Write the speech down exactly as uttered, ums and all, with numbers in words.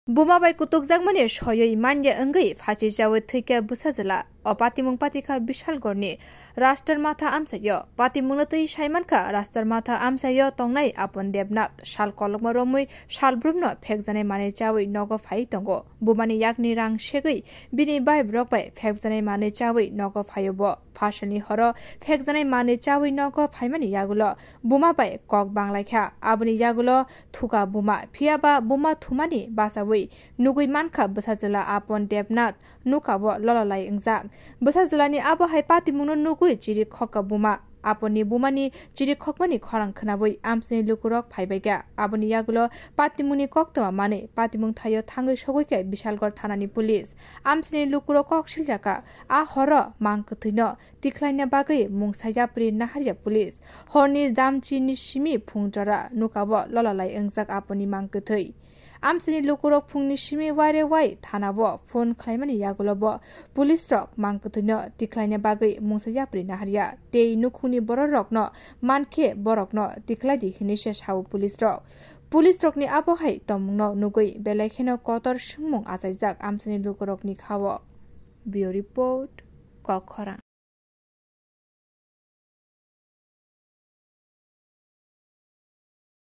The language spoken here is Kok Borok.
Buma bai kutukjakmani soywi manya wngwi phachi chawi thwikha bwsajwla. O patimung patikha Bishalgarhni Raster Matha amchaio. Patimungno twi saimankha Raster Matha amchaio tongnai Apon Debnath sal kolokma romwi salbrumno phekjanai manwi chawi nogo phai tongo. Bumani yakni rang segwi bini baibrok bai phekjanai manwi chawi nogo phaio bo. Phasalni horo phekjanai manwi chawi nogo phaimani yagulo buma bai kok banglaikha. Aboni yagulo thuka buma, phiyaba buma thumani bachawi nugwi mankha bwsajwla Apon Debnath nukao lolalai wngjak. Bwsajwlani abo hai patimungno nugwi chiri khokka buma. Aponni bumani chiri khokmani khorang khwnawi amchaini lukurok phaibaikha. Aboni yagulo patimungni koktwma manwi patimung thaio thangwi sogwikha Bishalgarh thanani police. Amchaini lukurok kok siljakha. A horo mang kwthwino tikhlaina bagwi mungsa yapri naharya police. Horni damchini simi phung jora nukao lolalai wngjak Aponni mang kwthwi. Amchaini lukurok phungni simi waire wai thanao phone khlaimani yagulo bo police rok mang kwthwino tikhlaina bagwi mungsa yapri naharya tei nukhungni bororokno mankhe borokno tikhlaidi hinwi se sao police rok. Police rokni abo hai tongmungno nugwi belai kheno kotor swngmung achaijak amchaini lukurokni khao. Bureau Report, Kokkhorang.